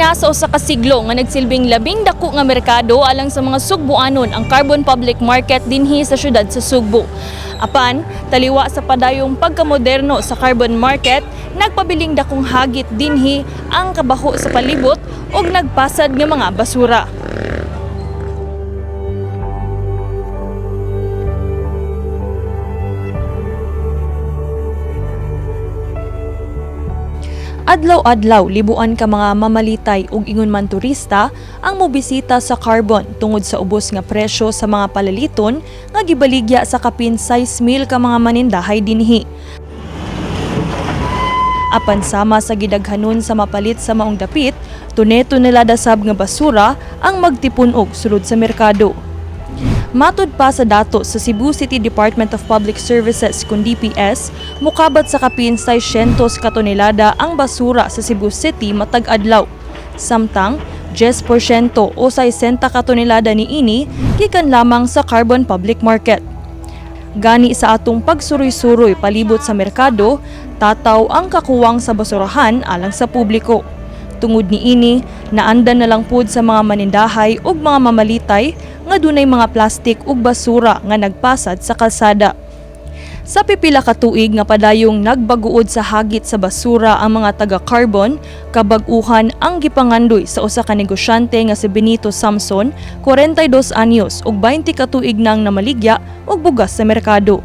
na sa usa ka siglo nga nagsilbing labing dako nga merkado alang sa mga Sugboanon ang Carbon Public Market dinhi sa syudad sa Sugbo. Apan, taliwa sa padayong pagkamoderno sa carbon market, nagpabiling dakong hagit dinhi ang kabaho sa palibot ug nagpasad nga mga basura. Adlaw-adlaw libuan ka mga mamalitay ug ingon man turista ang mobisita sa Carbon tungod sa ubos nga presyo sa mga palaliton nga gibaligya sa kapin 6,000 ka mga manindahay dinhi. Apan sama sa gidaghanon sa mapalit sa maong dapit, tone-tonelada sab nga basura ang magtipun-og sulod sa merkado. Matud pa sa dato sa Cebu City Department of Public Services kun DPS, mukabat sa kapin 600 ka tonelada ang basura sa Cebu City matag adlaw. Samtang 10% o 60 ka tonelada niini gikan lamang sa Carbon Public Market. Gani sa atong pagsuroy-suroy palibot sa merkado, tataw ang kakuwang sa basurahan alang sa publiko. Tungod niini, naandan na lang pud sa mga manindahay ug mga mamalitay nga dunay mga plastik ug basura nga nagpasad sa kalsada. Sa pipila ka tuig nga padayong nagbaguod sa hagit sa basura ang mga taga-carbon, kabag-uhan ang gipangandoy sa usa ka negosyante nga si Benito Samson, 42 anyos ug 20 ka tuig nang namaligya og bugas sa merkado.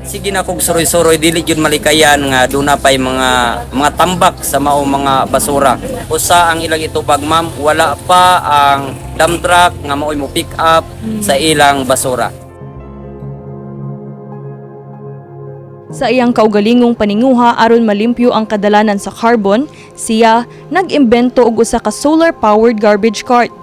Sige na kog suroy-suroy, dili gyud malikayan nga duna pay mga tambak sa mao mga basura. Usa ang ilang itubag, ma'am, wala pa ang dump truck nga maoy mo pick up sa ilang basura. Sa iyang kaugalingong paninguha aron malimpyo ang kadalanan sa carbon, siya nag-imbento og usa ka solar-powered garbage cart.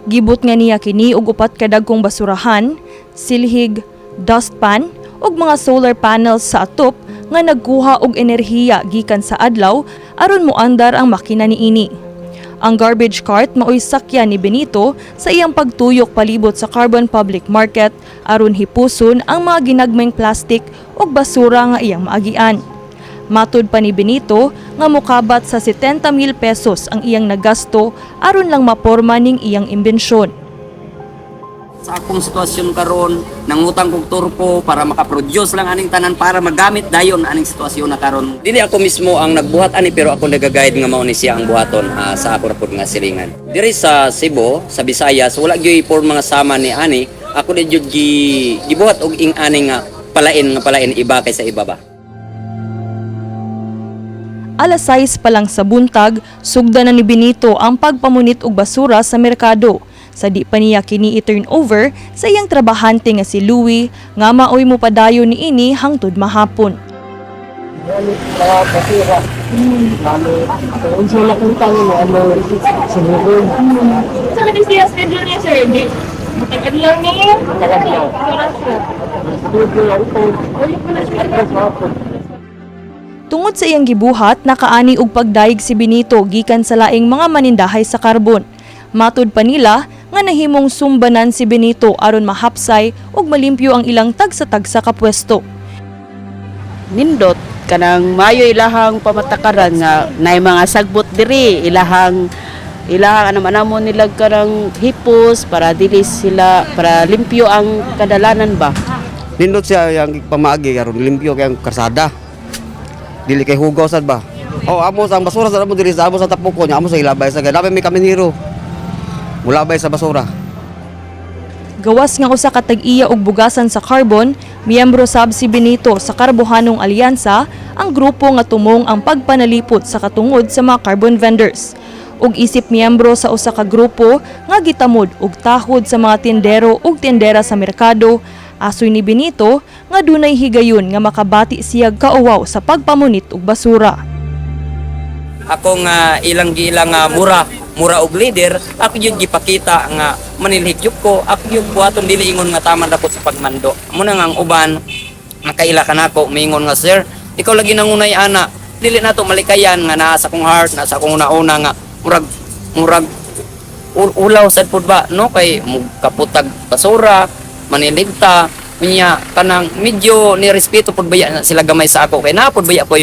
Gibot nga niya kini og upat ka dagkong basurahan, silhig, dustpan ug mga solar panels sa atop nga nagkuha og enerhiya gikan sa adlaw aron moandar ang makina niini. Ang garbage cart maoy sakyan ni Benito sa iyang pagtuyok palibot sa Carbon Public Market aron hipuson ang mga ginagmayng plastik ug basura nga iyang maagian. Matud pa ni Benito nga mokabat sa 70,000 pesos ang iyang nagasto aron lang maporma ning iyang imbensyon. Sa akong sitwasyon karon, nangutang kog turko para makaproduce lang aning tanan para magamit dayon aning sitwasyon na karon. Dili ako mismo ang nagbuhat ani, pero ako nagaguide nga mao ni siya ang buhaton sa ako ra pud nga silingan. Diri sa Cebu, sa Visayas, wala gyud por mga sama ni ani. Ako di jud gibuhat og ing ani nga palain iba kaysa iba ba. Alas 6 pa lang sa buntag, sugda na ni Benito ang pagpamunit og basura sa merkado. Sa di pa niya kini i-turn over sa iyang trabahante nga si Louie nga maoy mopadayon niini hangtod mahapon. Mga basura. Ano, unsa na kung tango mo, ano, sinugod. Sa kanya siya schedule niya, sir, di. Matagad lang niya. Tagadlaw. Studio ang ito. Tungod sa iyang gibuhat, nakaani og pagdayeg si Benito gikan sa laing mga manindahay sa karbon. Matud pa nila nga nahimong sumbanan si Benito aron mahapsay ug malimpyo ang ilang tagsa-tagsa ka pwesto. Nindot kanang mayo ilahang pamatakaran nga nay mga sagbot diri, ilahang ilahang ano man mo nila kanang hipos para dili sila, para limpyo ang kadalanan ba. Nindot siya yang pamaagi aron limpyo kay ang karsada. Dili kay hugaw sad ba. Oh, amo sa ang basura sa amo diri sa amo sa tapuko nya amo sa ilabay sa ganapin may kaminhiro. Mulabay sa basura. Gawas nga usa ka tag-iya og bugasan sa carbon, miyembro sab si Benito sa Karbohanong Alyansa, ang grupo nga tumong ang pagpanalipot sa katungod sa mga carbon vendors. Ug isip miyembro sa usa ka grupo nga gitamod og tahod sa mga tindero ug tindera sa merkado, asoy ni Benito nga dunay higayon nga makabati siya kauwaw sa pagpamunit og basura. Ako nga ilang giilang nga mura mura og leader, ako yun gipakita nga manilhig gyud ko, ako yun buhaton, dili ingon nga taman ra ko sa pagmando. Muna nga ang uban nakaila ka nako, miingon nga, "Sir, ikaw lagi nangunay ana." Dili nato malikayan nga naa sa akong heart, naa sa akong una-una nga murag murag ulaw sad pud ba, no, kay kaputag basura, maniligta unya kanang medyo ni respeto pud baya na sila gamay sa ako, kay naa pud baya ko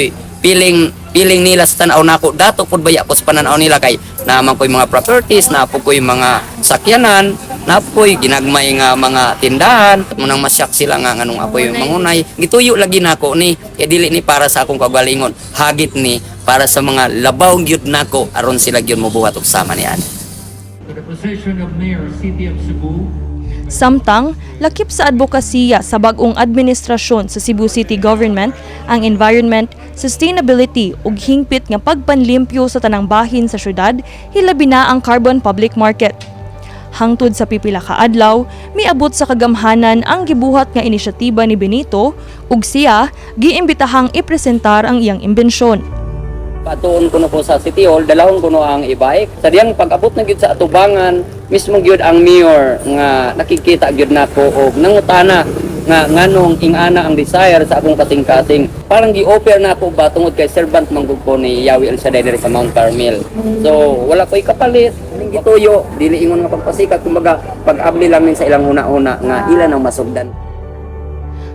piling piling nila sa tan-aw nako, dato pud baya ko sa pananaw nila kay Naa man ko'y mga properties, naa po ko'y mga sakyanan, naa po ko'y ginagmay nga mga tindahan. Munang masyak sila nga nganong ako'y mangunay. Gituyo lagi nako ni, kay dili ni para sa akong kaugalingon. Hagit ni para sa mga labaw gyud nako aron sila gyud mobuhat og sama ni ani. To the position of Mayor, City of Cebu. Samtang, lakip sa advokasya sa bag-ong administrasyon sa Cebu City Government ang environment, sustainability ug hingpit nga pagpanlimpyo sa tanang bahin sa syudad, hilabi na ang carbon public market. Hangtod sa pipila ka adlaw, miabot sa kagamhanan ang gibuhat nga inisyatiba ni Benito ug siya giimbitahang ipresentar ang iyang imbensyon. Patuon kuno ko sa City Hall, dalahon kuno ang e-bike. Sa diyang pag-abot na gyud sa atubangan, mismo gyud ang mayor nga nakikita gyud nako og nangutana nga nganong ingana ang desire sa akong kasing-kasing. Parang gi-offer na ako ba tungod kay servant man gud ko ni Yahweh El Shaddai diri sa Mount Carmel. So wala ko'y kapalit, ning gituyo, dili ingon nga pagpasikat, kumbaga pag-abli lang min sa ilang huna-huna nga ila nang masugdan.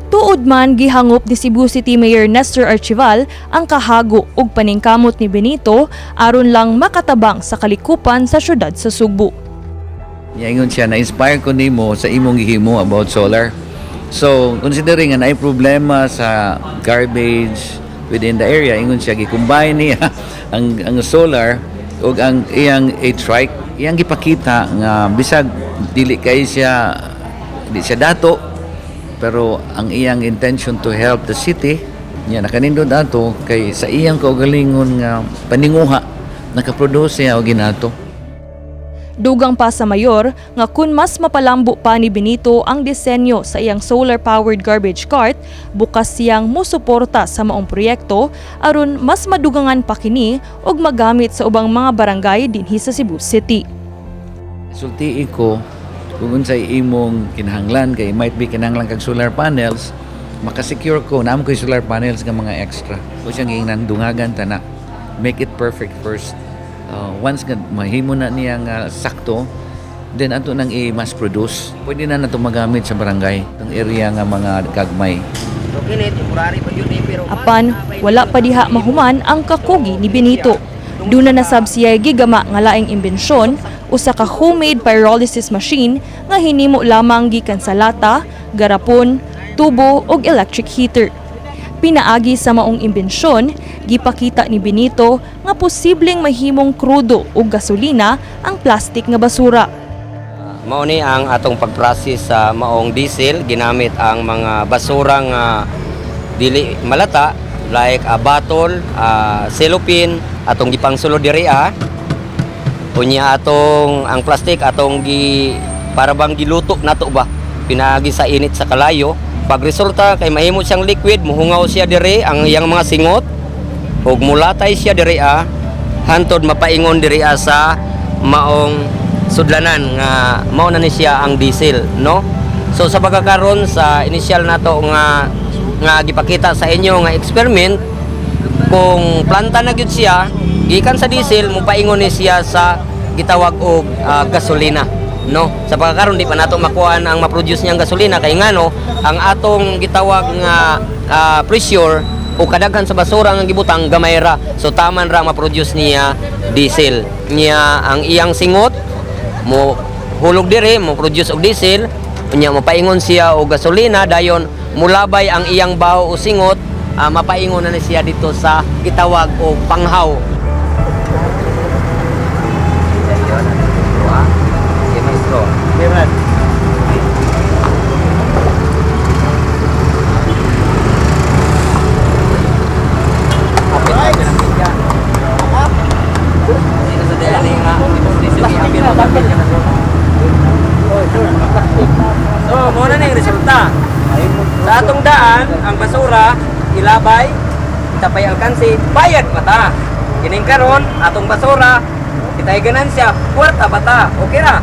Tuod man gihangop ni Cebu City Mayor Nestor Archival ang kahago ug paningkamot ni Benito aron lang makatabang sa kalikupan sa syudad sa Sugbo. Niingon siya, na-inspire ko nimo sa imong gihimo about solar. So, considering nga naay problema sa garbage within the area, ingon siya, gi-combine niya ang solar ug ang iyang e-trike, iyang gipakita nga bisag dili kay siya, di siya dato, pero ang iyang intention to help the city niya nakanindot ato kay sa iyang kaugalingon nga paninguha nakaproduce siya og ginato. Dugang pa sa mayor nga kun mas mapalambo pa ni Benito ang disenyo sa iyang solar-powered garbage cart, bukas siyang musuporta sa maong proyekto aron mas madugangan pa kini ug magamit sa ubang mga barangay dinhi sa Cebu City. Sultii ko kung unsay imong kinahanglan kay might be kinahanglan kag solar panels, makasecure ko naam ko'y solar panels nga mga extra ko siyang giingnan dungagan ta na, make it perfect first. Once nga mahimo na niya nga sakto, then ato nang i-mass produce, pwede na nato magamit sa barangay ang area nga mga gagmay. So kini temporary pa yun eh, pero Apan, wala pa diha mahuman ang kakugi ni Benito. Duna na sab siya gigama nga laing imbensyon, usa ka homemade pyrolysis machine nga hinimo lamang gikan sa lata, garapon, tubo ug electric heater. Pinaagi sa maong imbensyon, gipakita ni Benito nga posibleng mahimong krudo ug gasolina ang plastic nga basura. Mao ni ang atong pag-process sa maong diesel, ginamit ang mga basura nga dili malata like batol, cellophane, atong gipangsulod diri ah. Unya atong ang plastic atong gi para bang giluto nato ba, pinaagi sa init sa kalayo. Pag resulta kay mahimo siyang liquid, muhungaw siya diri ang iyang mga singot ug mulatay siya diri ah, hantod mapaingon diri ah sa maong sudlanan nga mao na ni siya ang diesel, no? So sa pagkakaron sa initial nato nga nga gipakita sa inyo nga experiment, kung planta na gyud siya gikan sa diesel, mupaingon ni siya sa gitawag og gasolina, no? Sa pagkakaron di pa nato makuha ang ma-produce niyang gasolina kay ngano ang atong gitawag nga pressure o kadaghan sa basura nga gibutang gamay ra, so taman ra ma-produce niya diesel niya. Ang iyang singot mo hulog diri, mo produce og diesel, unya mapaingon siya og gasolina, dayon mulabay ang iyang baho o singot, mapaingon na ni siya dito sa gitawag og panghaw. Okay, maestro. So, muna na yung resulta. Sa atong daan, ang basura, ilabay, itapay alkansi, bayad mata. Kining karon, atong basura, kitay ganansya, kwarta bata. Okay ra?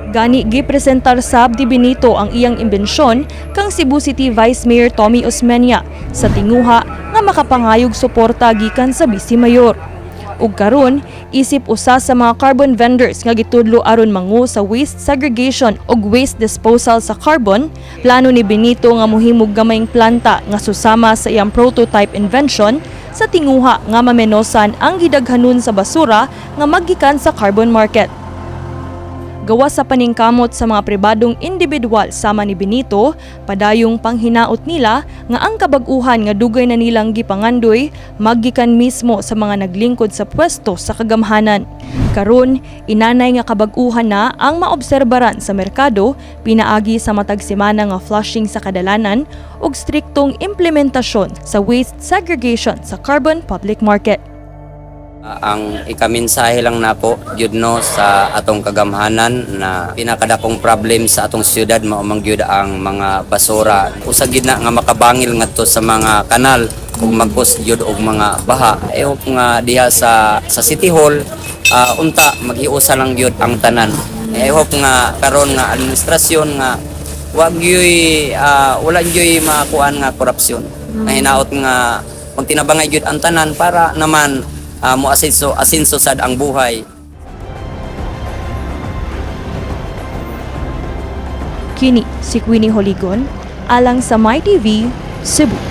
Gani gipresentar sab ni Benito ang iyang imbensyon kang Cebu City Vice Mayor Tommy Osmeña sa tinguha nga makapangayog suporta gikan sa Vice Mayor. Ug karon isip usa sa mga carbon vendors nga gitudlo aron mangu sa waste segregation ug waste disposal sa carbon, plano ni Benito nga mohimog gamayng planta nga susama sa iyang prototype invention. sa tinguha nga mamenosan ang gidaghanon sa basura nga maggikan sa carbon market. Gawas sa paningkamot sa mga pribadong individual sama ni Benito, padayong panghinaot nila nga ang kabag-uhan nga dugay na nilang gipangandoy maggikan mismo sa mga naglingkod sa pwesto sa kagamhanan. Karon, inanay nga kabag-uhan na ang maobserbaran sa merkado pinaagi sa matag semana nga flushing sa kadalanan ug striktong implementasyon sa waste segregation sa Carbon Public Market. Ang ikaminsahe lang nako gyud no sa atong kagamhanan na pinakadakong problem sa atong syudad mao man gyud ang mga basura. Usa gyud na nga makabangil ngadto sa mga kanal ug mag-cause gyud og mga baha. I hope nga diha sa City Hall unta maghiusa lang gyud ang tanan. I hope nga karon nga administrasyon nga wag gyuy wala gyuy makuan nga korupsyon. Nga hinaot nga magtinabangay gyud ang tanan para naman mo asinso asinso sad ang buhay. Kini si Queenie Holigon alang sa MyTV, Cebu.